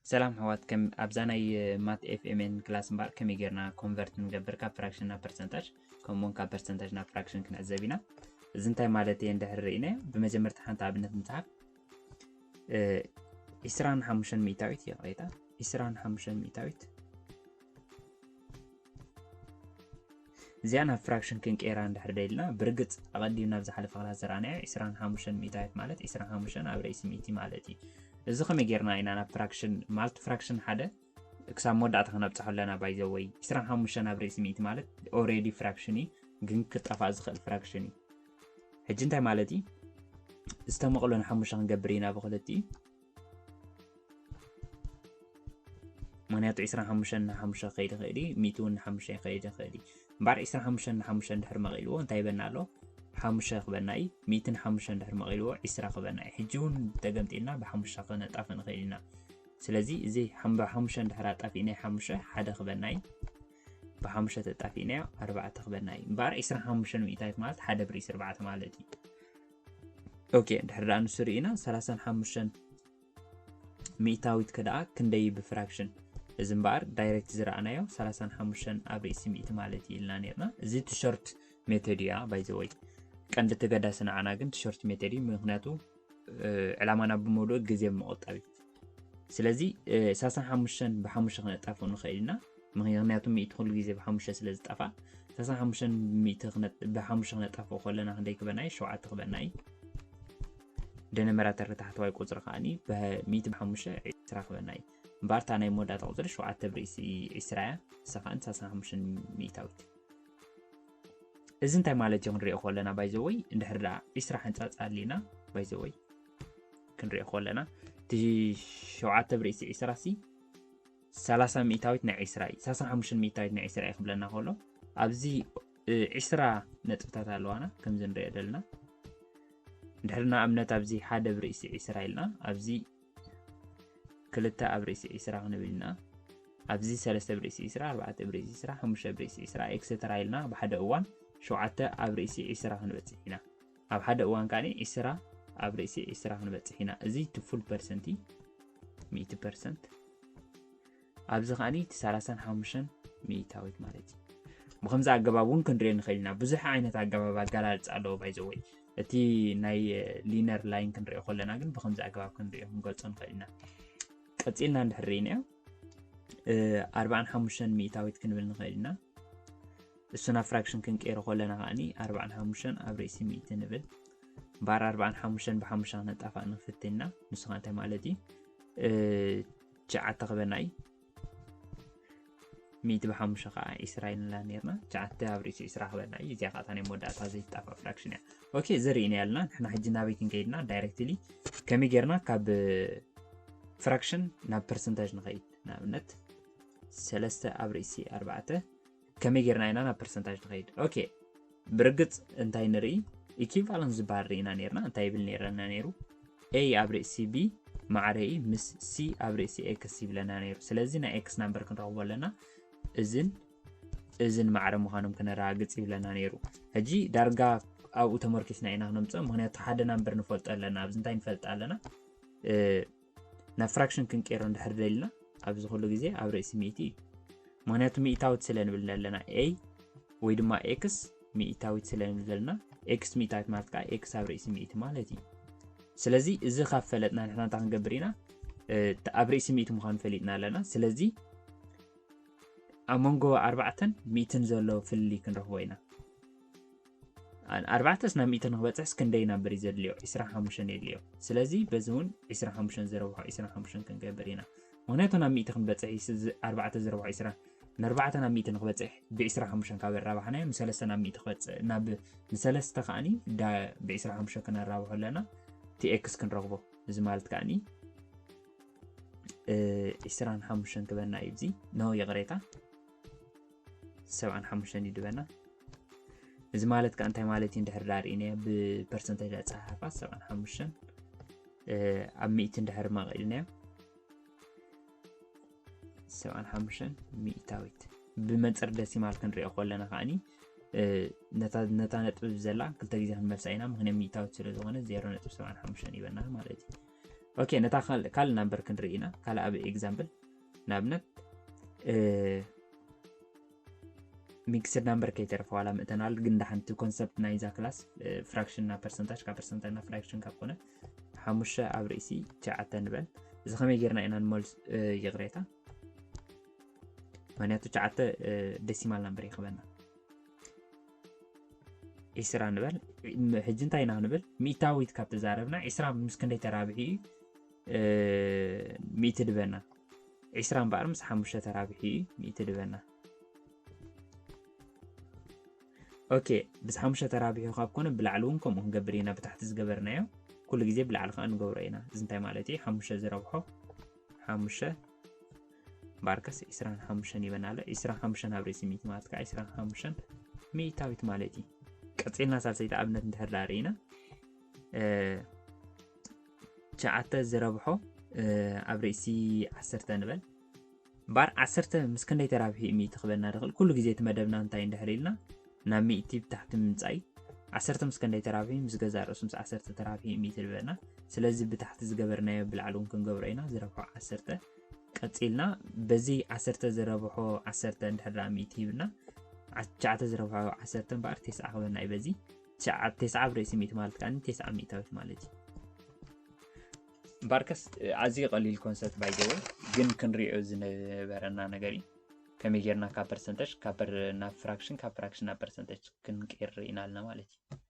ሰላም ኣሕዋት፣ ከም ኣብዛ ናይ ማት ኤፍ ኤም ኤን ክላስ እምበኣር ከመይ ጌርና ኮንቨርት ንገብር ካብ ፍራክሽን ናብ ፐርሰንታጅ፣ ከምኡውን ካብ ፐርሰንታጅ ናብ ፍራክሽን ክንዕዘብ ኢና። እዚ እንታይ ማለት እየ እንድሕር ርኢናዮ፣ ብመጀመርታ ሓንቲ ኣብነት ንጽሓፍ። ዒስራን ሓሙሽተን ሚእታዊት፣ ይቕሬታ፣ ዒስራን ሓሙሽተን ሚእታዊት። እዚኣ ናብ ፍራክሽን ክንቀይራ እንድሕር ደሊና፣ ብርግጽ ኣቐዲምና ኣብ ዝሓለፈ ክላስ ዝረኣናዮ ዒስራን ሓሙሽተን ሚእታዊት ማለት ዒስራን ሓሙሽተን ኣብ ርእሲ ሚእቲ ማለት እዩ። እዚ ከመይ ጌርና ኢና ናብ ፍራክሽን፣ ማለት ፍራክሽን ሓደ ክሳብ መወዳእታ ክነብጽሖ ኣለና። ባይ ዘ ወይ ዒስራን ሓሙሽተን ኣብ ርእሲ ሚእቲ ማለት ኦሬዲ ፍራክሽን እዩ፣ ግን ክጠፋእ ዝኽእል ፍራክሽን እዩ። ሕጂ እንታይ ማለት እዩ? ዝተመቕሎ ንሓሙሽተ ክንገብር ኢና ብክልቲኡ። ምክንያቱ ዒስራን ሓሙሽተን ንሓሙሽተ ክኸይድ ይኽእል እዩ፣ ሚእቲ እውን ንሓሙሽተ ክኸይድ ይኽእል እዩ። እምበኣር ዒስራን ሓሙሽተን ንሓሙሽተ እንድሕር መቒልዎ እንታይ ይበና ኣሎ? ሓሙሽተ ክበና እዩ። ሚእቲ ንሓሙሽተ እንድሕር መቒልዎ ዒስራ ክበና እዩ። ሕጂ እውን ተገምጢልና ብሓሙሽተ ክነጣፍ ንኽእል ኢና። ስለዚ እዚ ሓም-፣ ብሓሙሽተ እንድሕር ኣጣፊእናዮ ሓሙሽተ ሓደ ክበና እዩ። ብሓሙሽተ ተጣፊእናዮ ኣርባዕተ ክበና እዩ። እምበኣር ዒስራን ሓሙሽተን ሚእታዊት ማለት ሓደ ብርእሲ ኣርባዕተ ማለት እዩ። ኦኬ፣ እንድሕር ደኣ ንሱ ርኢና ሰላሳን ሓሙሽተን ሚእታዊት ከደኣ ክንደይ ብፍራክሽን? እዚ እምበኣር ዳይሬክት ዝረኣናዮ ሰላሳን ሓሙሽተን ኣብ ርእሲ ሚእቲ ማለት እዩ ኢልና ነርና። እዚ ትሸርት ሜቶድ እያ ባይ ዘ ወይ። ቀንዲ ተገዳሲ ንዓና ግን ትሸርት ሜቶድ እዩ፣ ምክንያቱ እ፣ ዕላማና ብምሉእ ግዜ ምቑጣብ እዩ። ስለዚ እ፣ ሰላሳን ሓሙሽተን ብሓሙሽተ ክነጣፍኦ ንኽእል ኢና፣ ምክንያቱ ሚእቲ ኩሉ ግዜ ብሓሙሽተ ስለ ዝጠፋእ። ሰላሳን ሓሙሽተን ሚእቲ ክነ-፣ ብሓሙሽተ ክነጣፍኦ ከለና ክንደይ ክበና እዩ? ሸውዓተ ክበና እዩ። ደነመራተር ታሕተዋይ ቁፅሪ ከዓኒ ብሚእቲ ብሓሙሽተ ዒስራ ክበና እዩ። እምበኣር እታ ናይ መወዳእታ ቁፅሪ ሸውዓተ ብርእሲ ዒስራ እያ፣ ንሳ ከዓኒ ሰላሳን ሓሙሽተን ሚእታዊት። እዚ እንታይ ማለት እዩ ክንሪኦ ከለና፣ ባይ ዘ ወይ እንድሕር ደኣ ዒስራ ሓንጻጽ ኣሊና፣ ባይ ዘ ወይ ክንሪኦ ከለና፣ እቲ ሸውዓተ ብርእሲ ዒስራ ሲ ሰላሳ ሚእታዊት ናይ ዒስራ እዩ፣ ሰላሳ ሓሙሽተ ሚእታዊት ናይ ዒስራ እዩ ክብለና ከሎ፣ ኣብዚ እ፣ ዒስራ ነጥብታት ኣለዋና፣ ከምዚ ንሪኦ ዘለና። እንድሕር ንኣብነት ኣብዚ ሓደ ብርእሲ ዒስራ ኢልና፣ ኣብዚ ክልተ ኣብ ርእሲ ዒስራ ክንብል ኢና፣ ኣብዚ ሰለስተ ብርእሲ ዒስራ፣ ኣርባዕተ ብርእሲ ዒስራ፣ ሓሙሽተ ብርእሲ ዒስራ፣ ኤክሰተራ ኢልና ብሓደ እዋን ሸውዓተ ኣብ ርእሲ ዒስራ ክንበጽሕ ኢና። ኣብ ሓደ እዋን ከኣ ዒስራ ኣብ ርእሲ ዒስራ ክንበጽሕ ኢና። እዚ እቲ ፉል ፐርሰንት እዩ፣ ሚእቲ ፐርሰንት። ኣብዚ ከኣ እቲ ሰላሳን ሓሙሽተን ሚእታዊት ማለት እዩ። ብኸምዚ ኣገባብ እውን ክንሪኦ ንኽእል ኢና። ብዙሕ ዓይነት ኣገባብ ኣገላልጻ ኣለዎ ባይ ዘ ወይ። እቲ ናይ ሊነር ላይን ክንሪኦ ከለና ግን ብኸምዚ ኣገባብ ክንሪኦ ክንገልጾ ንኽእል ኢና። ቀጺልና እንድሕር ርኢናዮ፣ እ፣ ኣርባዓን ሓሙሽተን ሚእታዊት ክንብል ንኽእል ኢና። እሱ ናብ ፍራክሽን ክንቀይሮ ከለና ከኣኒ ኣርባዓን ሓሙሽተን ኣብ ርእሲ ሚእቲ ንብል። እምበኣር ኣርባዓን ሓሙሽተን ብሓሙሽተ ክነጣፋእ ንፍትን ኢና። ንሱ ከኣ እንታይ ማለት እዩ? እ፣ ትሽዓተ ክበና እዩ። ሚእቲ ብሓሙሽተ ከኣ ዒስራ ኢልና ነርና። ትሽዓተ ኣብ ርእሲ ዒስራ ክበና እዩ። እዚኣ ከኣ እታ ናይ መወዳእታ ዘይትጣፋእ ፍራክሽን እያ። ኦኬ፣ እዚ ርኢና ያልና። ንሕና ሕጂ ናበይ ክንከይድና? ዳይሬክትሊ ከመይ ጌርና ካብ ፍራክሽን ናብ ፐርሰንታጅ ንኸይድ? ንኣብነት ሰለስተ ኣብ ርእሲ ኣርባዕተ ከመይ ጌርና ኢና ናብ ፐርሰንታጅ ንኸይድ? ኦኬ፣ ብርግጽ እንታይ ንርኢ? ኢኪቫለንስ ዝበሃል ርኢና ነርና። እንታይ ይብል ነርና ነይሩ? ኤ ኣብ ርእሲ ቢ ማዕረ ኢ ምስ ሲ ኣብ ርእሲ ኤክስ ይብለና ነይሩ። ስለዚ ናይ ኤክስ ናምበር ክንረኽቦ ኣለና። እዝን እዝን ማዕረ ምዃኖም ክነረጋግጽ ይብለና ነይሩ። ሕጂ ዳርጋ ኣብኡ ተመርኪስና ኢና ክነምጽኦ፣ ምኽንያቱ ሓደ ናምበር ንፈልጦ ኣለና። ኣብዚ እንታይ ንፈልጥ ኣለና? እ፣ ናብ ፍራክሽን ክንቀይሮ እንድሕር ደሊና፣ ኣብዚ ኩሉ ግዜ ኣብ ርእሲ ሚእቲ እዩ። ምኽንያቱ ሚእታዊት ስለ ንብል ኣለና፣ ኤ ወይ ድማ ኤክስ ሚእታዊት ስለ ንብል ዘለና፣ ኤክስ ሚእታዊት ማለት ከዓ ኤክስ ኣብ ርእሲ ሚእቲ ማለት እዩ። ስለዚ እዚ ካብ ፈለጥና ንሕና እንታይ ክንገብር ኢና? እ፣ ኣብ ርእሲ ሚእቲ ምዃኑ ፈሊጥና ኣለና። ስለዚ ኣብ መንጎ ኣርባዕተን ሚእትን ዘሎ ፍልልይ ክንረኽቦ ኢና። ኣን-፣ ኣርባዕተስ ናብ ሚእቲ ንክበፅሕስ ክንደይ ናምበር እዩ ዘድልዮ? ዒስራን ሓሙሽተን የድልዮ። ስለዚ በዚ እውን ዒስራን ሓሙሽተን ዘረብሖ ዒስራን ሓሙሽተን ክንገብር ኢና። ምኽንያቱ ናብ ሚእቲ ክንበፅሕ እዩ፣ እዚ ኣርባዕተ ዘረብሖ ዒስራ፣ ንኣርባዕተ ናብ ሚእቲ ንክበፅሕ ብዒስራን ሓሙሽተን ካብ ኣራባሕናዮ፣ ንሰለስተ ናብ ሚእቲ ክበፅሕ፣ ናብ፣ ንሰለስተ ከዓኒ ዳ-፣ ብዒስራን ሓሙሽተን ክነራብሖ ኣለና፣ እቲ ኤክስ ክንረኽቦ። እዚ ማለት ከዓኒ፣ እ፣ ዒስራን ሓሙሽተን ክበና እዩ። እዚ፣ ኖ፣ ይቕሬታ፣ ሰብዓን ሓሙሽተን ይድበና። እዚ ማለት ከኣ እንታይ ማለት እዩ? እንድሕር ዳኣ ርኢናዮ ብፐርሰንቴጅ ኣጸሓሕፋ ሰብዓን ሓሙሽተን፣ እ፣ ኣብ ሚእቲ እንድሕር መቒልናዮ ሰብዓን ሓሙሽተን ሚእታዊት። ብመንጽር ደሲማል ክንሪኦ ከለና ከኣኒ፣ እ፣ ነታ፣ ነታ ነጥቢ ዘላ ክልተ ግዜ ክንመልሳ ኢና፣ ምኽንያት ሚእታዊት ስለ ዝኾነ ዜሮ ነጥቢ ሰብዓን ሓሙሽተን ይበና ማለት እዩ። okay፣ ነታ ካልእ number ክንርኢ ኢና። ካልእ ኣብ example ንኣብነት mixed number ከይተረፈ ዋላ ምእተናል፣ ግን ዳሓንቲ concept ናይዛ class fraction ናብ percentage፣ ካብ percentage ናብ fraction ካብ ኮነ ሓሙሽተ ኣብ ርእሲ ትሽዓተ ንበል። እዚ ከመይ ጌርና ኢና ንመልስ? ይቕሬታ፣ ምክንያቱ ትሽዓተ decimal number ይኽበና። ዒስራ ንበል። ሕጂ እንታይ ኢና ክንብል? ሚእታዊት ካብ ተዛረብና ዒስራ ምስ ክንደይ ተራብሒ እዩ ሚእቲ ድበና? ዒስራ እምበኣር ምስ ሓሙሽተ ተራብሒ እዩ ሚእቲ ድበና። okay፣ ምስ ሓሙሽተ ተራብሑ ካብ ኮነ ብላዕሊ እውን ከምኡ ክንገብር ኢና። ብታሕቲ ዝገበርናዮ ኩሉ ግዜ ብላዕሊ ከዓ ንገብሮ ኢና። እዚ እንታይ ማለት እዩ? ሓሙሽተ ዝረብሖ ሓሙሽተ ባርከስ ዒስራን ሓሙሽተን ይበና ኣሎ። ዒስራን ሓሙሽተን ኣብ ርእሲ ሚእቲ ማለት ከዓ ዒስራን ሓሙሽተን ሚእታዊት ማለት እዩ። ቀፂልና ሳልሰይቲ ኣብነት እንድሕር ዳኣ ርኢና፣ ትሽዓተ ዝረብሖ ኣብ ርእሲ ዓሰርተ ንበል። እምበኣር ዓሰርተ ምስ ክንደይ ተራብሒ እዩ ሚእቲ ክበና ድኽእል? ኩሉ ግዜ እቲ መደብና እንታይ እንድሕር ኢልና ናብ ሚእቲ ብታሕቲ ምምፃእ እዩ። ዓሰርተ ምስ ክንደይ ተራብሒ? ምስ ገዛእ ርእሱ ምስ ዓሰርተ ተራብሒ እዩ ሚእቲ ድበና። ስለዚ ብታሕቲ ዝገበርናዮ ብላዕሊ እውን ክንገብሮ ኢና። ዝረብሖ ዓሰርተ ቀፂልና በዚ ዓሰርተ ዝረብሖ ዓሰርተ እንድሕር ደኣ ሚእቲ ሂብና፣ ትሽዓተ ዝረብሖ ዓሰርተ እምበኣር ቴስዓ ክበና እዩ። በዚ ትሽዓ፣ ቴስዓ ኣብ ርእሲ ሚእቲ ማለት ከዓ ቴስዓ ሚእታዊት ማለት እዩ። እምበኣርከስ ኣዝዩ ቀሊል concept by the way፣ ግን ክንሪኦ ዝነበረና ነገር እዩ። ከመይ ጌርና ካብ percentage ካብ per-፣ ናብ fraction፣ ካብ fraction ናብ percentage ክንቀይር ርኢና ኣለና ማለት እዩ።